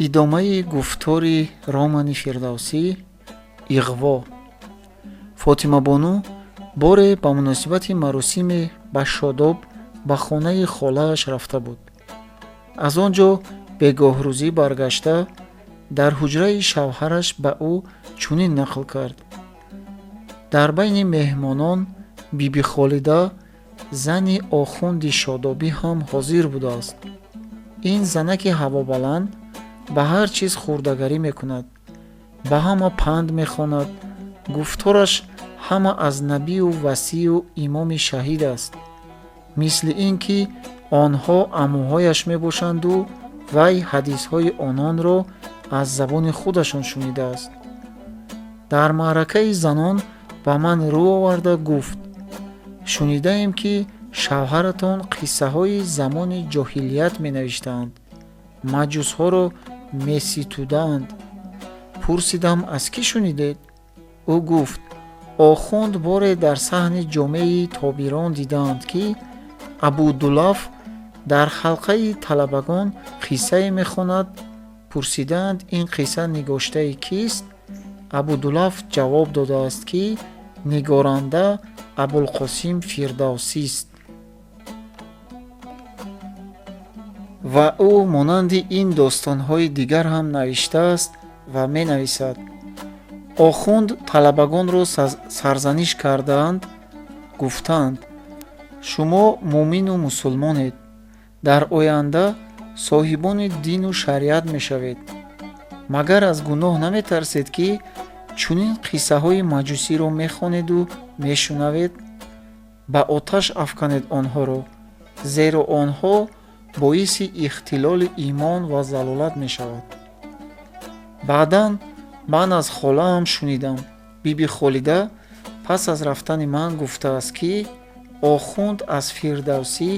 Идомаи гуфтори романи Фирдавсӣ «Иғво». Фотимабону боре ба муносибати маросиме ба Шодоб ба хонаи холааш рафта буд. Аз он ҷо бегоҳрӯзӣ баргашта, дар ҳуҷраи шавҳараш ба ӯ чунин нақл кард: дар байни меҳмонон Биби Холида, зани охунди Шодобӣ, ҳам ҳозир будааст. Ин занаки ҳавобаланд ба ҳар чиз хурдагарӣ мекунад, ба ҳама панд мехонад, гуфтораш ҳама аз набию васию имоми шаҳид аст, мисли ин ки онҳо амӯҳояш мебошанду вай ҳадисҳои ононро аз забони худашон шунидааст. Дар маъракаи занон ба ман рӯ оварда гуфт: шунидаем, ки шавҳаратон қиссаҳои замони ҷоҳилият менавиштаанд, маҷусҳоро меситудаанд. Пурсидам, аз кӣ шунидед? Ӯ гуфт, охунд боре дар саҳни ҷомеи тобирон дидаанд, ки Абудулаф дар ҳалқаи талабагон қиссае мехонад. Пурсидаанд, ин қисса нигоштаи кист? Абудулаф ҷавоб додааст, ки нигоранда Абулқосим Фирдавсист ва ӯ монанди ин достонҳои дигар ҳам навиштааст ва менависад. Охунд талабагонро сарзаниш кардаанд, гуфтаанд: шумо муъмину мусулмонед, дар оянда соҳибони дину шариат мешавед. Магар аз гуноҳ наметарсед, ки чунин қиссаҳои маҷусиро мехонеду мешунавед? Ба оташ афканед онҳоро, зеро онҳо боиси ихтилоли имон ва залолат мешавад. Баъдан ман аз холаам шунидам, Биби Холида пас аз рафтани ман гуфтааст, ки охунд аз Фирдавсӣ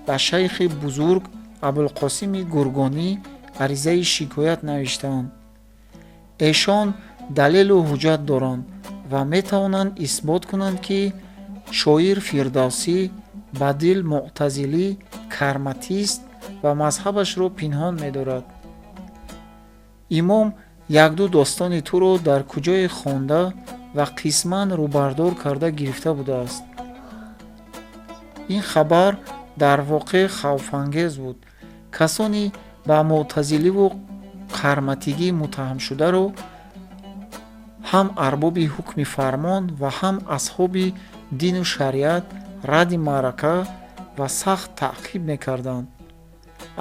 ба шайхи бузург Абулқосими Гургонӣ аризаи шикоят навиштаанд. Эшон далелу ҳуҷҷат доранд ва метавонанд исбот кунанд, ки шоир Фирдавсӣ ба дил муътазилӣ, карматист ва мазҳабашро пинҳон медорад. Имом якду достони туро дар куҷое хонда ва қисман рӯбардор карда гирифта будааст. Ин хабар дар воқеъ хавфангез буд. Касони ба муътазиливу қарматигӣ муттаҳамшударо ҳам арбоби ҳукми фармон ва ҳам асҳоби дину шариат радди маърака ва сахт таъқиб мекарданд.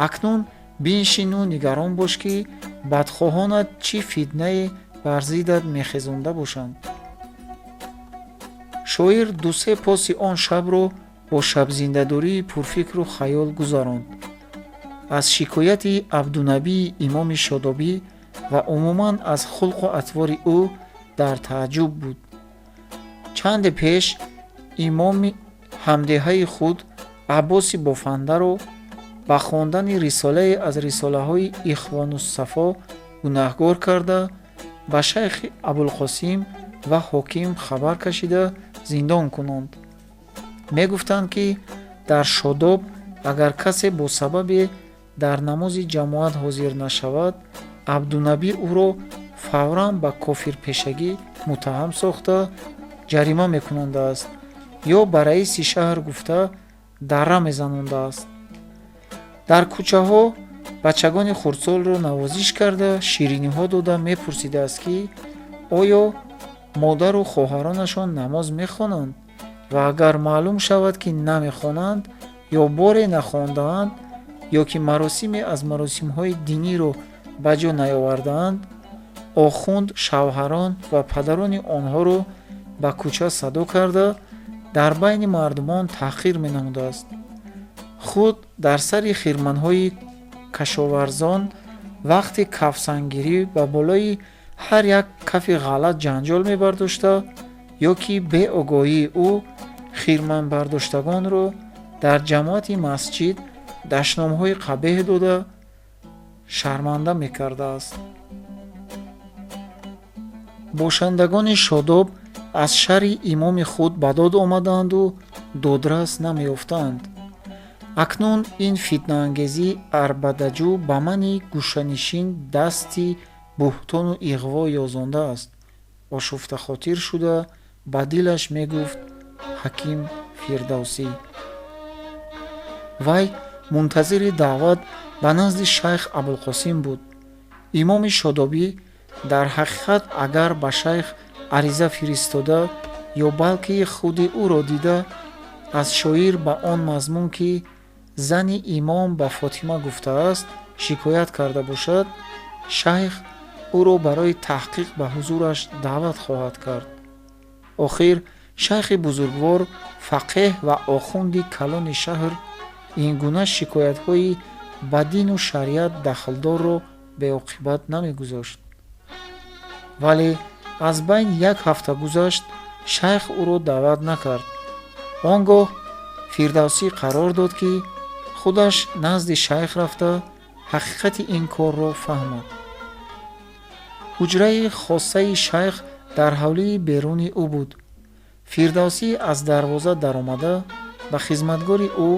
Акнун биншину нигарон бош, ки бадхоҳонат чӣ фитнае бар зиддат мехезонда бошанд. Шоир ду-се поси он шабро бо шабзиндадории пурфикру хаёл гузаронд. Аз шикояти Абдунабии имоми Шодобӣ ва умуман аз хулқу атвори ӯ дар тааҷҷуб буд. Чанде пеш имоми ҳамдеҳаи худ Аббоси Бофандаро ба хондани рисолае аз рисолаҳои Ихвонуссафо гунаҳгор карда, ба шайхи Абулқосим ва ҳоким хабар кашида зиндон кунонд. Мегуфтанд, ки дар Шодоб агар касе бо сабабе дар намози ҷамоат ҳозир нашавад, Абдунабӣ ӯро фавран ба кофирпешагӣ муттаҳам сохта ҷарима мекунондааст ё ба раиси шаҳр гуфта дарра мезанондааст. Дар кӯчаҳо бачагони хурдсолро навозиш карда, шириниҳо дода мепурсидааст, ки оё модару хоҳаронашон намоз мехонанд, ва агар маълум шавад, ки намехонанд ё боре нахондаанд, ё ки маросиме аз маросимҳои диниро ба ҷо наёвардаанд, охунд шавҳарон ва падарони онҳоро ба кӯча садо карда, дар байни мардумон таҳқир менамудааст. Худ дар сари хирманҳои кашоварзон вақти кафсангирӣ ба болои ҳар як кафи ғалат ҷанҷол мебардошта ё ки беогоҳии ӯ хирманбардоштагонро дар ҷамоати масҷид дашномҳои қабеҳ дода шарманда мекардааст. Бошандагони Шодоб аз шарри имоми худ ба дод омадаанду додрас намеёфтаанд. Акнун ин фитнаангезӣ, арбадаҷӯ ба мани гӯшанишин дасти буҳтону иғво ёзондааст, ошуфтахотир шуда, ба дилаш мегуфт ҳаким Фирдавсӣ. Вай мунтазири даъват ба назди шайх Абулқосим буд. Имоми Шодобӣ дар ҳақиқат агар ба шайх ариза фиристода ё балки худи ӯро дида, аз шоир ба он мазмун, ки зани имом ба Фотима гуфтааст, шикоят карда бошад, шайх ӯро барои таҳқиқ ба ҳузураш даъват хоҳад кард. Охир шайхи бузургвор, фақеҳ ва охунди калони шаҳр ин гуна шикоятҳои ба дину шариат дахлдорро беоқибат намегузошт. Вале аз байн як ҳафта гузашт, шайх ӯро даъват накард. Он гоҳ Фирдавсӣ қарор дод, ки худаш назди шайх рафта, ҳақиқати ин корро фаҳмад. Ҳуҷраи хоссаи шайх дар ҳавлии беруни ӯ буд. Фирдавсӣ аз дарвоза даромада, ба хизматгори ӯ,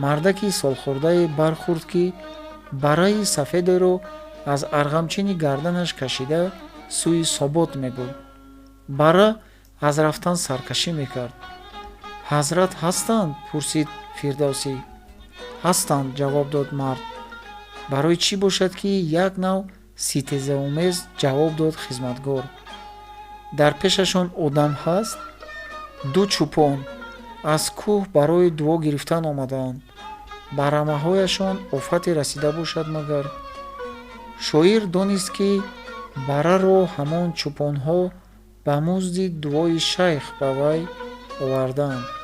мардаки солхӯрдае бархӯрд, ки барраи сафедеро аз арғамчини гарданаш кашида, сӯи собот мебурд. Барра аз рафтан саркашӣ мекард. «Ҳазрат ҳастанд?» — пурсид Фирдавсӣ. «Ҳастанд», — ҷавоб дод мард. «Барои чӣ бошад ки?» — як нав ситезаомез ҷавоб дод хизматгор. «Дар пешашон одам ҳаст?» «Ду чӯпон аз кӯҳ барои дуо гирифтан омадаанд. Ба рамаҳояшон офате расида бошад магар?» Шоир донист, ки барраро ҳамон чӯпонҳо ба музди дуои шайх ба вай овардаанд.